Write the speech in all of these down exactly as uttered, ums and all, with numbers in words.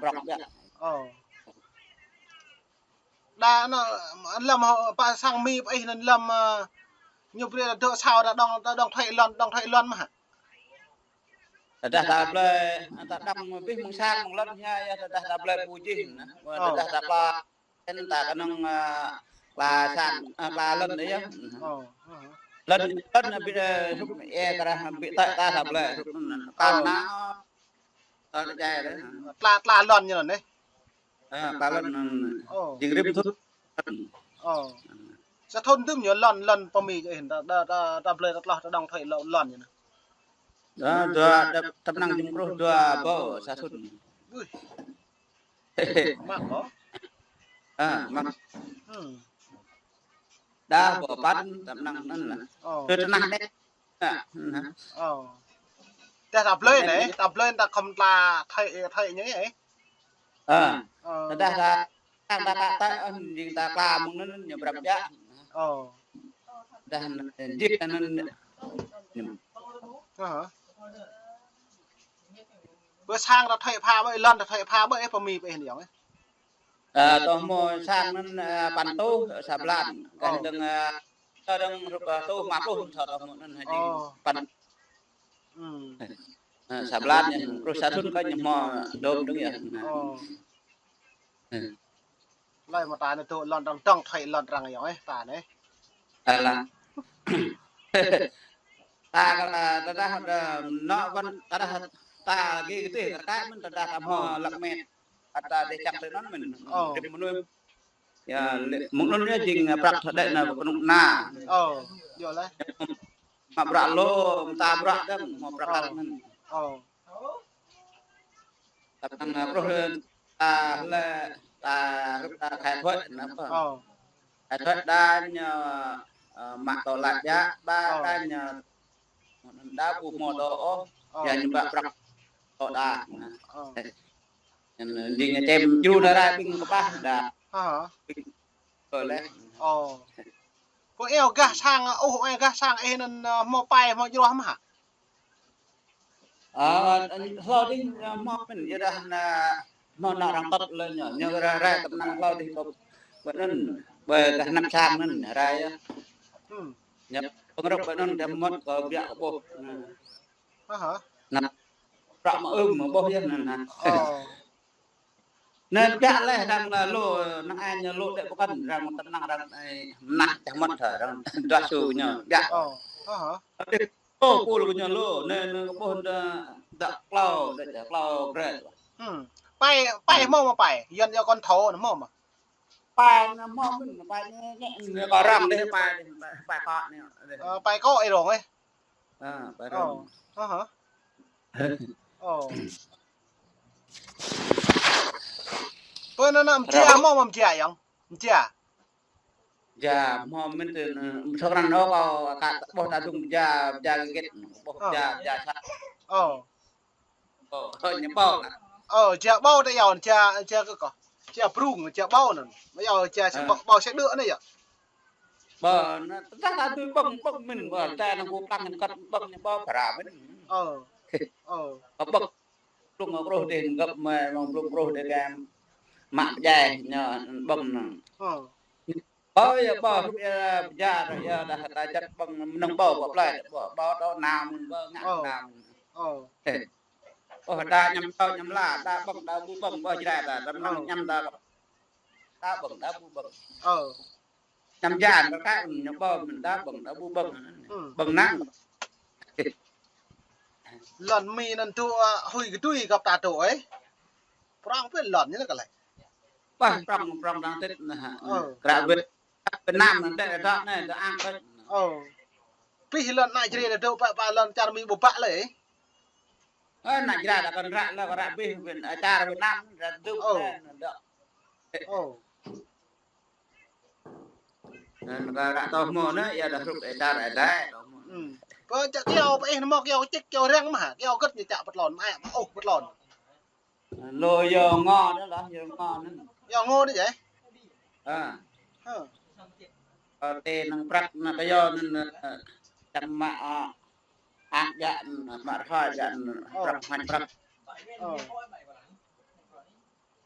prŏng biă. Ơ. Đa anŭn lăm hŏ, pă sang Mi pă ih anŭn lăm, ơ, ñu brơi ta dŏ sao ta đŏng, ta đŏng thuê lŏn, đŏng thuê lŏn mơ̆ hă? Tơdah ta blơi, ta đŏng abih mơ̆ng sang mơ̆ng lŏn ñu yơh, tơdah ta blơi ƀu jing, ơ, tơdah ta pla, ta kơnơ̆ng, ơ, pla sang, ơ, pla lŏn yơh. Ơ, ơ. Lŏn, lŏn abih, ơ, hrup, ơ, kơ rah abih tơi ta, ta blơi hrup anŭn. Ơ. Kăn nao, ơ, ta jai dêh. Pla, pla lŏn ñu anŭn dêh. Ơ, pla lŏn anŭn. Ơ. Jing rĭm thŭn. Ơ. Sa thŭn dŭm ñu lŏn, lŏn pơ Mi kơ ih, ta, ta, ta, ta blơi ta tloh, ta đŏng thuê lŏn, lŏn ñu anŭn. Ơ, dua, ta, ta mơnăng jum kruh dua rơbâo sa thŭn. Ui. Mă hŏ? Ơ, mă. Hmm. Đa rơbâo păn, ta mơnăng anŭn lah. Ơ. Tơ tơnah đĕ. Ơ, anŭn. Ơ. Tơdah ta blơi anai, ta blơi ta khŏm tla thuê, thuê ñu ih. Ơ. Ơ. Tơdah ta, ta, ta, ta, ta, ơ, jing ta pla mơ̆ng anŭn ñu prăp biă. Ơ. Tơdah jing anŭn. Ơ. Ƀơi sang ta thuê pha ƀơi, lŏn ta thuê pha ƀơi, ơ, pơ Mi pơ ih anai yơh. Ơ, tŏ hmâo sang anŭn, ơ, păn rơtuh sa blan. Kah dơ̆ng, ơ, tŏ dơ̆ng hrup, ơ, rơtuh rơma pluh, tŏ hmâo anŭn hă jing păn. Hmm. Ơ, sa blan ñu, kruh sa thŭn kơ ñu hmâo dôm dơ̆ng yơh. Ơ. Ơ. Lơi mơ̆ ta anai dŏ lŏn arăng, đŏng thuê lŏn arăng yơh, ơ, ta anai. Alah. Ta kơ, tơdah, ơ, nŏ wăn, tơdah ta gih kơtih kơ ta mơ̆n, tơdah ta hmâo lăk met. Ăt ta dêh čang tơ anŭn mơ̆n. Ơ. Rĭm mơnuih. Yơh, lĕ, mơ̆ng anŭn yơh jing, ơ, prăk thơ đĕ nao kơnuk kơna. Ơ, yơh lah. Mă bruă lu, mơta bruă dơ̆ng, hmâo prăk kăl anŭn. Ơ. Tơpă anŭn, kruh ta lĕ, ta, ta khai thuế anŭn pơ. Ơ. Khai thuế đa ñu, ơ, mă tŏ lač biă, ba đa ñu, đa ƀu hmâo tŏ ôh, yua ñu ba prăk tŏ đa. Ơ. Jing čem djru anai rai ƀing kơƀah đa. Ơ. Ƀing kơ lĕ. Ơ. Kơ eo gah sang, ơ, eo gah sang ih anŭn, ơ, hmâo pai, hmâo djru mơ̆ hă? Ơ, hlâo dih, ơ, hmâo mơ̆n, yua dah anai hmâo ană arăng tŭt lĕ ñu, ñu rai, rai tơpă anŭn hlâo dih kơ ƀơi anŭn, ƀơi gah anăp sang anŭn, rai yơh. Hmm. Ñu pơngrŏk ƀơi anŭn, tơmŏt kơ biă kơ ƀuh. Ơ hă? Anăp prăk mơ̆ ưm, mơ̆ ƀuh yơh anŭn hă. Ơ. Anai biă leh arăng, ơ, lu, năng ai ñu lu đĕ pơkŏn, arăng tơnăng arăng, ơ, mơnah čah mơ̆n thơ, arăng duah su ñu biă. Ơ, ơ hă? Ơ, pul kơ ñu lu, anai, anai kơ ƀuh đa, đa klâo, đa, đa klâo gret. Hmm. Pai, pai hmâo mơ̆ pai? Yuan yua kŏn thâo anŭn hmâo mơ̆? Pai anŭn hmâo mơ̆n, pai anai, anai, anai kơ arăng dih, pai, pai, pai kŏ anai. Ơ, pai kŏ ih rông ih. Ơ, pai rông. Ơ hă? Ơ. Pơ anŭn anŭn mơjia hmâo mơ̆ mơjia yơh? Mơjia. Mơjia hmâo mơ̆n tơ, ơ, sŏk răn ôh kâo, kâo ƀuh ta dŭng mơjia, mơjia gơgĕt, ƀuh mơjia, mơjia sat. Ơ. Ơ, ơ, ñu ƀâo lah. Ơ, mơjia ƀâo ta yua, mơjia, mơjia kơ kâo. Mơjia brŭng, mơjia ƀâo anŭn. Mơjia, mơjia sat ƀâo, ƀâo sat đư̆ anai yơh. Ƀâo, anŭn, tơdah ta tui ƀơ̆ng, ƀơ̆ng mơ̆n, ƀâo, ta anŭn kơ păng anŭn kơt ƀơ̆ng ñu ƀâo, phara mơ̆n. Ơ. Ơ. Kơ ƀơ̆ng. Blung kruh dih găp mơ̆, mơ̆ng blung kruh dih gam. Mă pơdjai ñu ƀơ̆ng anŭn. Ơ. Ƀâo yơh, ƀâo hrup yơh, pơdjai yơh, dah ta čăt ƀơ̆ng mơnơ̆ng ƀâo, ƀâo plơi, ƀâo, ƀâo tŏ nao mơ̆n, ƀâo ngă nao mơ̆n. Ơ. Ơ, đa ñăm tŏ ñăm la, đa ƀơ̆ng, đa ƀu ƀơ̆ng, ƀâo Jrai ta, đa mơnơ̆ng ñăm đa, đa ƀơ̆ng, đa ƀu ƀơ̆ng. Ơ. Năm jan kơ kâo ñu ƀơ̆ng, đa ƀơ̆ng, đa ƀu ƀơ̆ng. Hm. Ƀơ̆ng năng. Lŏn Mi anŭn tŭ, ơ, hui kơdui găp ta tŭ ơi. Prŏng pĭt lŏn ñu kơ lĕ. Ƀah, prŏng, prŏng đang tĭt anŭn hă. Ơ. Kră Việt, Việt Nam anŭn tĕ dŏ anai, dŏ ang tĕ. Ơ. Pĭ lŏn ană Jrai tŭ pă, pă lŏn čar Mi ƀu ƀă lĕ. Ơ, ană Jrai đa kơ ră lĕ, kơ ră bih, Việt, ơ, čar Việt Nam, ră dŭm anai, dŏ. Ơ. Anŭn kơ ră tŏ hmâo anai, yua dah hrup ê čar ê đai tŏ hmâo. Hm. Pơ čă kyâo pơ ih hmâo kyâo čik kyâo răng mơ̆ hă, kyâo gĕt ñu čă pơtlon, mă ih mă ôh pơtlon. Lu yua ngŏ anai lah, yua ngŏ anai. Yua ngŏ anai yơh? Ơ. Hơ. Ơ, tơ năng prăk anai kyâo anai, ơ, čăm mă, ơ, ang jak, mă rơhơi jak, ơ, prăk, mă prăk. Ơ.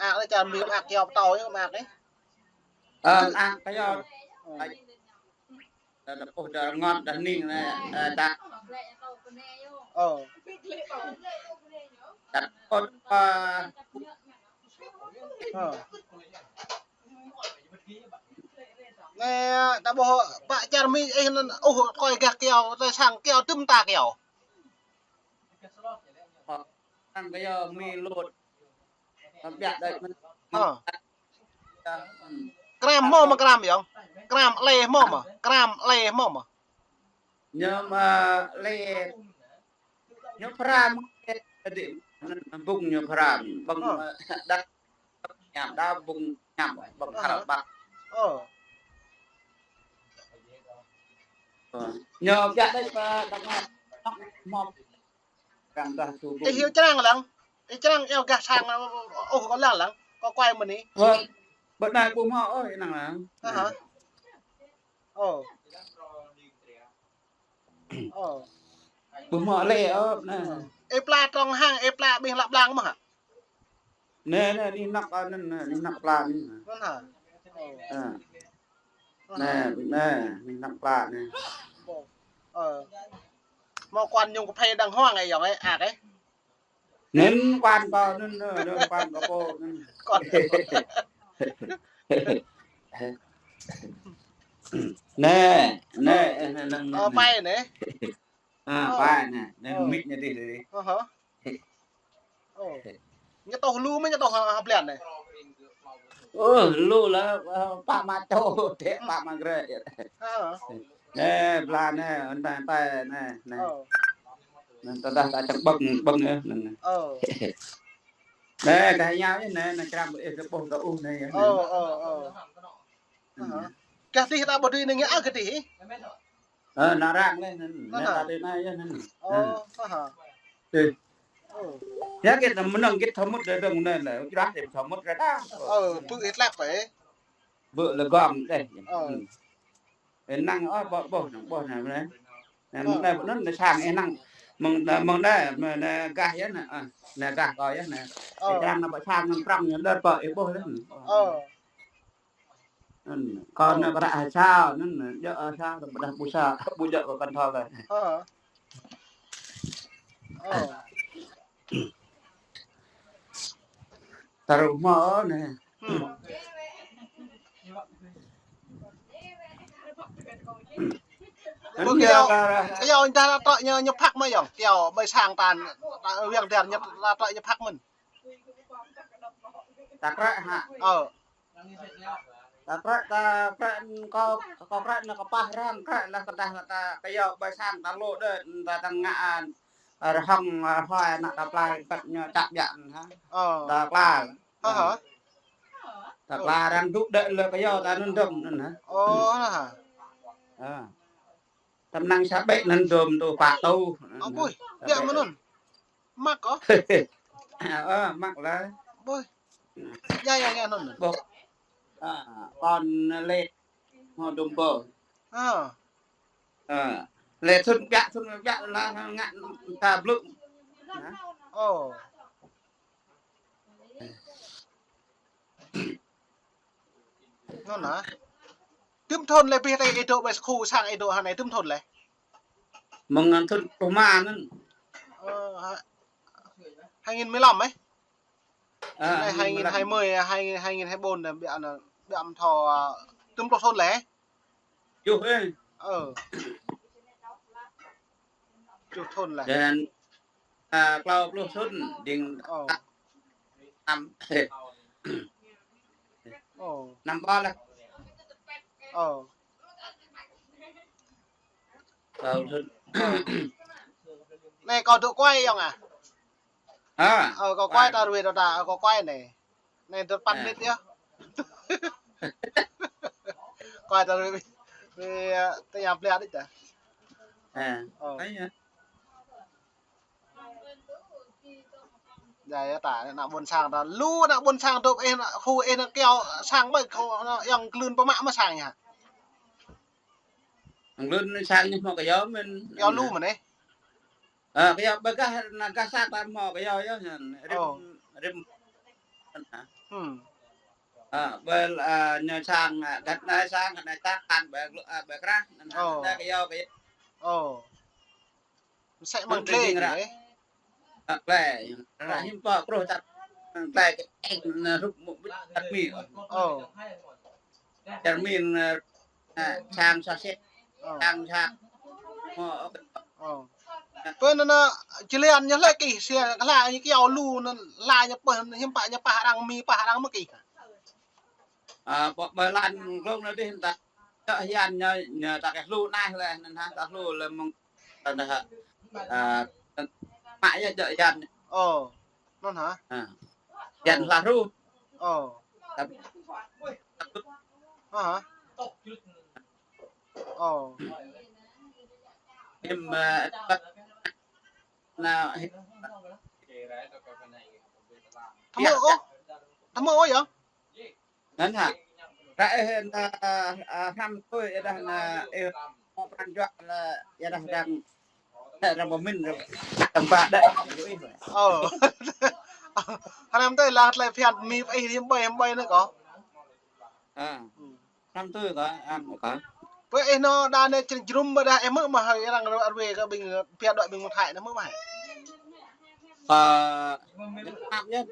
Ak lĕ čar Mi ak kyâo pơtâo ñu, ak lĕ. Ơ, ak kyâo. Ơ. Đa, đa pôh, đa rơngot, đa hning anai, ơ, đa. Ơ. Đa pôh, ơ. Ơ. Anai, ta ƀuh pơ čar Mi ih anŭn, ôh, kơi gah kyâo, ta sang kyâo, tơm ta kyâo. Ơ, sang kyâo Mi lôt. Ơ. Kram hmâo mơ̆, kram yơh. Kram alê hmâo mơ̆, kram alê hmâo mơ̆. Ñu mơ̆ alê, ñu phara mơ̆, tơdơi, bung ñu phara, bung, ơ, đa, ñam đa bung ñam, bung hal ƀă. Ơ. Ơ. Ñu biă đôč pơ đa hmâo. Ih hyu črang lăng. Ih črang iâu gah sang, ôh, kâo lăng lăng. Kâo kuai mơ̆n anai. Ơ, bơ anai ƀu hmâo ôh, ih lăng lăng. Ơ hă. Ơ. Ơ. Ƀu hmâo alê ôh, anai. Ih pla trong hăng, ih pla ƀing lăp lăng mơ̆ hă? Anai, anai, anih năp, ơ, anŭn, anai, anih năp pla anai. Anŭn hă? Ơ. Ơ. Anai, anai, anih năp pla anai. Ơ. Hmâo kuan ñu kơphê đang huang ơi, yŏng ơi, ak ơi. Anŭn kuan kâo anŭn, anŭn kuan kâo pô anŭn. Kuan. Anai, anai, anai, anai. Ơ, pai anai. Ơ, pai anai. Anai, ơ, mik ñu dih, dih. Ơ hă. Ơ. Ñu tŏh lu mơ̆, ñu tŏh ha, ha blan anai. Ơ, lu lah, ơ, pă mă čô, tĕ pă mă grê. Ơ. Anai, blan anai, anai, anai, anai, anai. Ơ. Anŭn tơdah ta čang ƀơ̆ng, ƀơ̆ng, ơ, anŭn. Ơ. Anai, kah yua yơh, anai, anai, čram ƀu ih kơ ƀuh kơ ôh anai yơh. Ơ, ơ, ơ. Anŭn. Ơ hă. Gah dih ta ƀu dưi anai ngă gah dih. Ơ, anai arăng lĕ, anŭn. Anai, anai, ta tui anai yơh, anŭn. Ơ, ơ hă. Ơ. Yua kơ ta mơnơ̆ng git thâo mŭt đơi dơ̆ng anai lĕ, ƀu djơ̆ hă, thâo mŭt ră đa. Ơ, bư̆ ih tlăp ƀĕ. Bư̆ lĕ gơ̆ng đeh. Ơ. Ơ. Ơ, năng, ơ, ƀuh, ƀuh, năng ƀuh, năng, năng. Năng, ơ, năng, năng, năng sang, ơ, năng. Mơ̆ng, năng, mơ̆ng anai, mơ̆ng anai gah yơh anai, ơ, anai gah kâo yơh anai. Ơ. Ih čang anai ƀă sang, năng prăng, năng đơr ƀă, ih ƀuh lĕ. Ơ. Anŭn, kâo anai kơ ră hai sao, anŭn, djơ̆, ơ, sao, tơdah ƀu sa, ƀu djơ̆ kơ kăn thâo lĕ. Ơ. Ơ. Tơrŭ hmâo anai. Ơ, anŭn kyâo, yơh, kyâo, kyâo, dah ta trŏ ñu, ñu phak mơ̆ yơh. Kyâo ƀơi sang ta, ta Wiang Dar ñu, ta trŏ ñu phak mơ̆n. Ta krĕ hă? Ơ. Ta krĕ, ta krĕ, kâo, kâo krĕ anai kơpah arăng, krĕ lah kơdah ta kyâo ƀơi sang ta lŏ đơi, ta tơngă, ơ, rơhŏng, ơ, rơhơi ană ta pla kơ̆t ñu čăp biă anŭn hă. Ơ. Ta pla. Ơ hă. Ta pla arăng dŏ đơi lĕ kyâo ta anŭn dơ̆ng anŭn hă. Ơ, anŭn hă. Ơ. Tơm năng sa ƀĕ anŭn dơ̆ng tŭ pă tŭ. Ơ, ƀuh, biă mơ̆n anŭn. Măk kơ? Ơ, măk lah. Ƀuh. Yơh, yơh, yơh, anŭn. Ƀuh. Ơ, kâo lĕ hmâo dŭm ƀô̆. Ơ. Ơ. Lĕ thŭn biă, thŭn biă lah ngă ta blŭ. Hă? Ơ. Anŭn hă. Tơm thŭn lĕ ƀing ta ih dŏ ƀơi khu sang ih dŏ hơnai tơm thŭn lĕ. Mơ̆ng thŭn pluh rơma anŭn. Ơ, ha, hai nghìn mười lăm ơi. Ơ, anai hai nghìn hai mươi, hai nghìn, hai nghìn hai mươi bốn anai, biă anai, biă mơ̆ thâo, ơ, tơm pluh thŭn lĕ. Tơjuh ơi. Ơ. Tơjuh thŭn lĕ. Dan, ơ, klâo pluh thŭn, ding. Ơ. Năm. Ơ. Năm ba lah. Ơ. Klâo pluh thŭn. Anai kâo dŏ kuai yơh ah. Hă? Ơ, kâo kuai ta ruai ta, ơ, kâo kuai anai. Anai dua păn mét yơh. Kuai ta ruai. Ê, tơ nhà ple đích ta. À, ơ. Ấy hả? Dai ta, ană ƀôn sang ta. Lu ană ƀôn sang tŭp ih, ană khu ih, ană kiao sang ƀai, khu ană yang klưn pơmă mă sang hă? Ang klưn sang ñu hmâo kơ yâo mơ̆n. Yâo lu mơ̆n ê. Ơ, kơ yâo ƀai gah, ană gah sang ta hmâo kơ yâo, yâo ñu. Rim, rim. Hmm. Ơ, ƀai, ơ, ñu sang, ơ, gah anai sang, gah anai sang, kan ƀai, ơ, ƀai krah, ană, ană kơ yâo, kơ yâo. Ơ. Msĕ mơ̆ng klĕ ñu ră. Ơ, klĕ. Ră hiư̆m pă kruh čar klĕ kơ eng na rup mŭk bit čar Mi. Ơ. Čar Mi na, na, sang sa sĕt. Ơ. Sang sa. Ơ, ơ. Pơ anŭn na, jơlan ñu hlơi kih, sia kơ hla ñu kiao lu anŭn, hla ñu pơh, hiư̆m pă ñu pah arăng Mi, pah arăng mơ̆ kih. Ơ, pơ, pơ lăn glông anai dih ta. Čŏk hian ñu, ñu ta kơ hlu anai lĕ, anŭn hă, ta hlu lĕ mơ̆ng, ta dah, ơ, mă yơh čŏk hian. Ơ, anŭn hă? Ơ. Hian hla hru. Ơ. Tapi, hă? Ơ. Im, ơ, na, hmâo ôh. Hmâo ôh yơh. Anŭn hă? Ră ih, ơ, ơ, hrăm tui ih dah na, ih, hmâo pran jua la, ih dah dang, dang pơmĭn, dang ba đĕ. Ơ. Hrăm tui lah tơlơi phiăn Mi pơ ih hiư̆m ƀai, hiư̆m ƀai anŭn kơ. Ơ. Hrăm tui kơ, ăn kơ. Pơ ih anŭn đa anai čơrơm ƀơdah ih hmư̆ mơ̆ hă, arăng ră ruai kơ ƀing, pia đuaĭ ƀing mơ̆ng Thái anŭn hmư̆ mơ̆ hă? Ơ, Việt Nam yơh.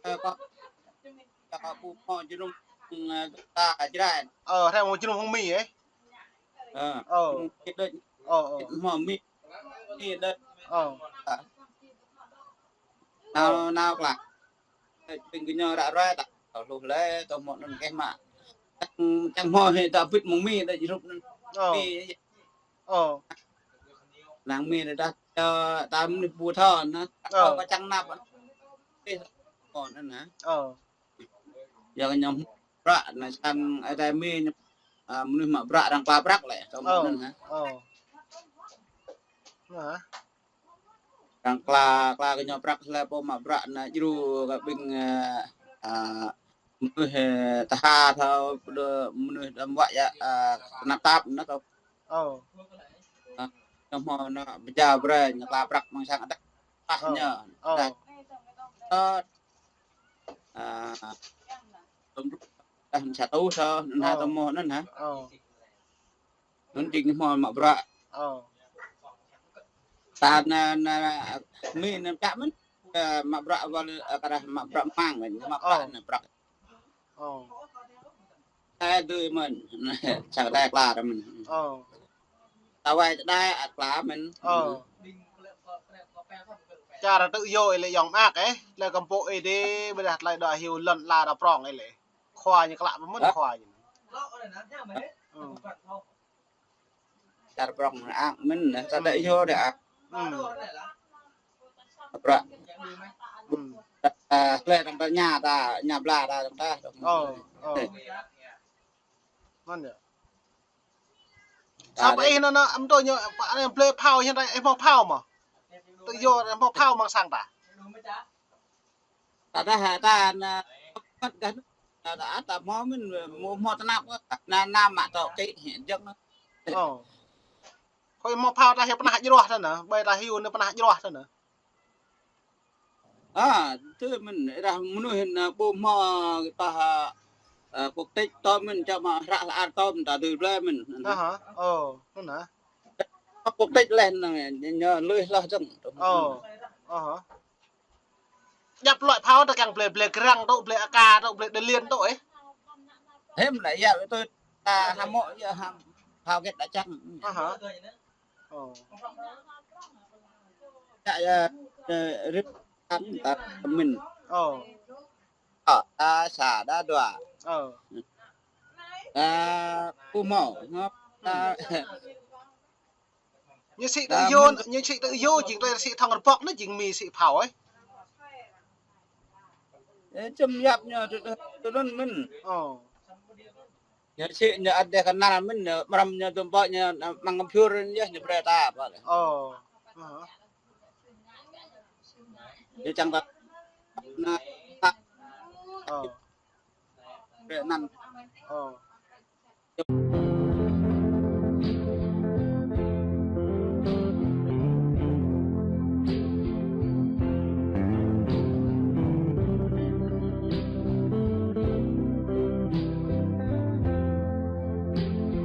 Ơ, kơ Ơ, kơ ƀu hmâo jơnum, ơ, ta Jrai. Ơ, hrăm hmâo jơnum hăng Mi, ê? Ơ. Ơ. Jơnum Mi đôč. Ơ, ơ. Hmâo Mi, Mi đôč. Ơ. Ơ. Nao, nao klă. Ƀing gơñu ră ruai ta. Tơl hluh lĕ, tơl hmâo anŭn keh mă. Čang, čang hmâo hĭ ta bit mơ̆ng Mi đôč jơrup anŭn. Ơ. Mi. Ơ. Lăng Mi đôč ta, ta mơnuih ƀu thâo anŭn. Ơ. Kơ čang năp. Ih, hmâo anŭn hă. Ơ. Yua kơ ñu mă bruă, anai sang ai tai Mi ñu, ơ, mơnuih mă bruă arăng kla prăk lĕ, kơ mơ̆ng anŭn hă. Ơ. Anŭn hă. Arăng kla, kla kơ ñu prăk lĕ pô mă bruă anai djru kơ ƀing, ơ, ơ, mơnuih, ơ, tha thâo, đơ, mơnuih đam wă yă, ơ, tơnap tap anŭn kơ. Ơ. Ơ, ñu hmâo anŭn pơjao brơi, ñu kla prăk mơ̆ng sang adih. Pah ñu. Ơ. Dah. Ơ, Ơ, tơm dah sa rơtuh sa, anŭn hă, tơm mơ̆ anŭn hă. Ơ. Anŭn jing hmâo mă bruă. Ơ. Ta na, na, Mi anŭn čă mơ̆n. Ơ, mă bruă wơl, ơ, kơ dah mă bruă mơ̆ng mơ̆n, mă bruă anŭn bruă. Ơ. Ơ, dưi mơ̆n. Čă đai kla mơ̆n. Ơ. Ta wai čă đai ăt kla mơ̆n. Ơ. Čar tŭ yơh ih lĕ yŏng mơak ê, tơlơi kơmpŏk ih dih, ƀơdah tơlơi đa hyu lŏn la đa prŏng ih lĕ. Khua ñu klă pơmĭn khua ñu. Ơ. Čar prŏng mơak mơ̆n, ta đa yơh đa. Ơ. Bruă. Ơ. Ơ, hlơi arăng ta ña ta, ña bla ta arăng ta. Ơ, ơ. Mơ̆n yơh. Sa pơ ih anŭn, anŭn, ăm tui ñu, pă anai blơi phao, hiư̆m rai, ih hmâo phao mơ̆? Tui yơh, ih hmâo phao mơ̆ng sang ta. Ta dah, ta na, kơt gah, ta, ta, ta hmâo mơ̆n, hmâo, hmâo tơnap, na, na mă tŏ kĭ, jơ̆ng. Ơ. Khôi hmâo phao ta hyu pơnah jruah ta na, ƀai ta hyu anai pơnah jruah ta na. Ơ, tui mơ̆n, dah mơnuih na ƀu hmâo kơ tah, ơ, quốc tịch tơm mơ̆n, čă mă hră hla ar tơm ta dưi blơi mơ̆n. Ơ hă, ơ, anŭn hă. Quốc tịch leh anŭn, ñu lui hloh dơ̆ng. Ơ, ơ hă. Djăp loại pháo ta kiăng blơi, blơi Grang tŭ, blơi A K tŭ, blơi Đê Liên tŭ, ê. Hiư̆m lĕ yua tui ta hmâo yơh hăm phao gĕt đa čang. Ơ hă. Ơ. Čă yơh, ơ, rĭp tăn ta mĭn. Ơ. Ơ, ta sa đa dua. Ơ. Ta ƀu hmâo, hmâo, ta. Ñu sĭ tŭ yơh, ñu sĭ tŭ yơh, jing tơlơi sĭ thŏng rơbŏk anai jing Mi sĭ phao, ê. Ê, čăm yap ñu tui, tui anŭn mĭn. Ơ. Ñu sĭ ñu ăt dêh kơnăl mơ̆n, ñu mrăm ñu dŭm ƀô̆ ñu, ñu mơ̆ng kơmpiur ñu, ñu brơi ta ƀă. Ơ. Ơ. Ñu čang ta. Ñu ta. Ơ. Brơi anăn. Ơ.